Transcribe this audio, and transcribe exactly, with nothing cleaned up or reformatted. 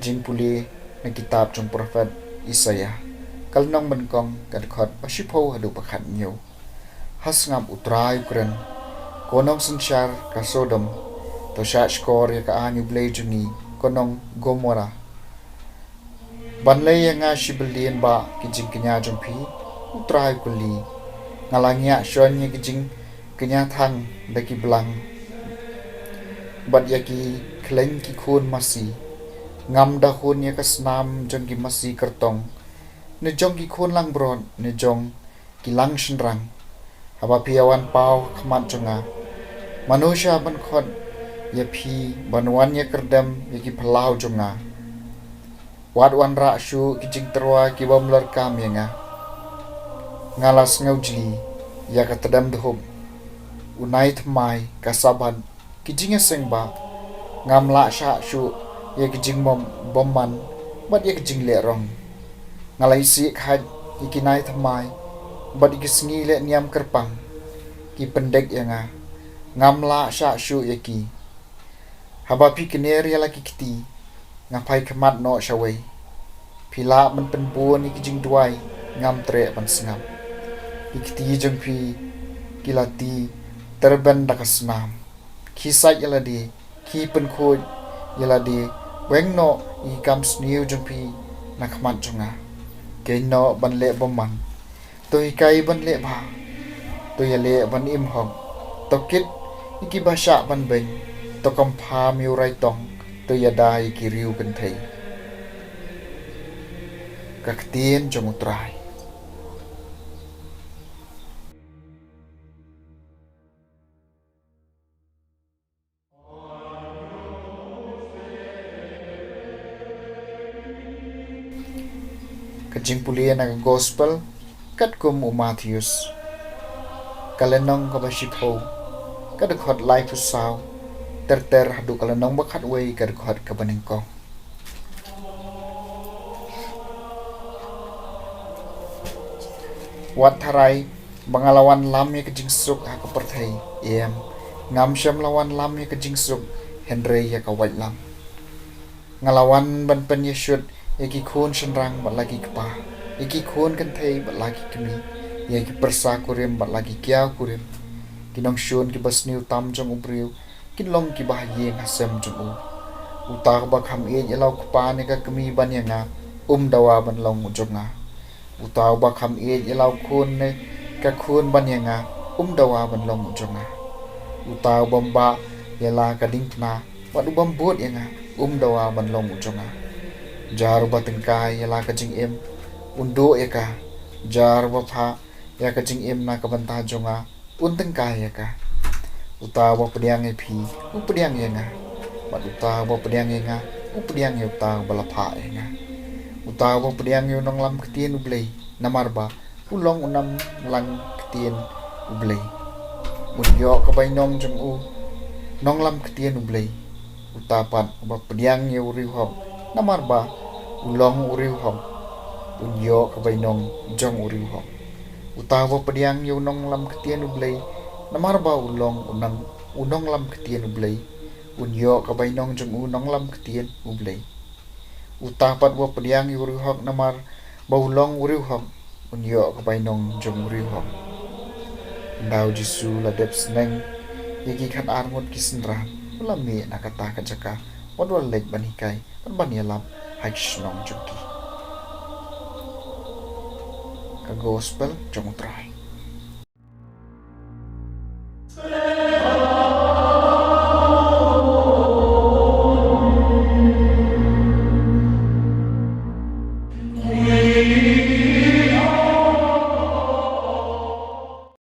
Jingpule na kitab jong u prophet Isaiah, ka lynnong ba nyngkong, ka dkhot ba shiphew haduh ba khathynñiew. Ha sngap U Trai u kren: Ko nong synshar ka Sodom, to shah shkor ïa ka aiñ U Blei jong ngi, ko nong Gomorrah. Ban leh ïa nga shi byllien bah ki jingkñia jong phi? U Trai u kylli. Nga la ngiah shon ïa ki jingkñia thang da ki blang bad ïa ki khleiñ ki khun masi. Ngam da hun ïa ka snam jong ki masi kyrtong, ne jong ki khun langbrot, ne jong ki lang shynrang. Haba phi ïa wan paw ha khmat jong nga, mano shah ban khot ïa phi ban wan ïa kyrdem ïa ki phyllaw jong nga? Wat wanrah shuh ki jingtyrwa ki bym lorkam ïa nga. Nga la sngewjli ïa ka tdem dhup, u nai thymmai, ka Sabbath, ki jingïaseng bah. Ngam lah shah shuh ïa ki jingbym, bymman bad ïa ki jingleh rong. Nga la isih khait ïa ki nai thymmai bad ïa ki sngi leh niam kyrpang. Ki pyndek ïa nga, ngam lah shah shuh ïa ki. Haba phi kner ïa la ki kti, nga phai khmat noh shawei. Phi lah ban pynbun ïa ki jingduwai, ngam treh ban sngap. Ki kti jong phi ki la ti tyrben da ka snam. Khie sait ïa lade, khie pynkhuid ïa lade, weng noh ïa ki kam sniew jong phi na khmat jong nga. Kynnoh ban leh bymman, to hikai ban leh bha. To ïaleh ban im hok. To kit ïa kiba shah ban beiñ. To kam pham ïa u raitong. To ïada ïa ki riew kynthei. Ka ktien jong U Trai. Ka jingpule na ka Gospel katkum u Mathaios, ka lynnong kaba shiphew, ka dkhot laiphew saw, ter ter haduh ka lynnong ba khatwei, ka dkhot kaba nyngkong. Wat tharai ba nga la wanlam ïa ka jingsuk ha ka pyrthei. Em, ngam shym la wanlam ïa ka jingsuk, hynrei ïa ka waitlam. Nga la wan ban pynïashut ïa ki khun shynrang bad la ki kpa, ïa ki khun kynthei bad la ki kmie, ïa ki pyrsa kurim bad la ki kiaw kurim. Ki nongshun kiba sniew tam jong u briew kin long kiba ha ïing ha sem jong u. Uta uba kham ïeit ïa la u kpa ne ka kmie ban ïa nga, um dawa ban long u jong nga. Uta uba kham ïeit ïa la u khun ne ka khun ban ïa nga, um dawa ban long u jong nga. Uta ubym bah ïa la ka diengphna bad ubym bud ïa nga, um dawa ban long u jong nga. Jar uba tyngkai ïa la ka jingim, un duh ïa ka. Jar uba phah ïa ka jingim na ka bynta jong nga, un tyngkai ïa ka. Uta uba pdiang ïa phi, u pdiang ïa nga. Bad uta uba pdiang ïa nga, u pdiang ïa uta uba la phah ïa nga. Uta uba pdiang ïa u nonglam ktien U Blei, namar ba u long u nonglam ktien U Blei, un ïoh ka bainong jong u nonglam ktien U Blei. Uta pat uba pdiang ïa u riewhok, namar ba u long u riewhok, un ïoh ka bainong jong u riewhok. Uta uba pdiang ïa u nonglam ktien U Blei, namar ba u long u nang, u nonglam ktien U Blei, un ïoh ka bainong jong u nonglam ktien U Blei. Uta pat uba pdiang ïa u riewhok, namar ba u long u riewhok, un ïoh ka bainong jong u riewhok. Ynda u Jisu u la dep sneng ïa ki khatar ngut ki synran, u la mih na kata ka jaka, bad u la leit ban hikai bad ban ïalap ha ki shnong jong ki. Ka Gospel jong U Trai.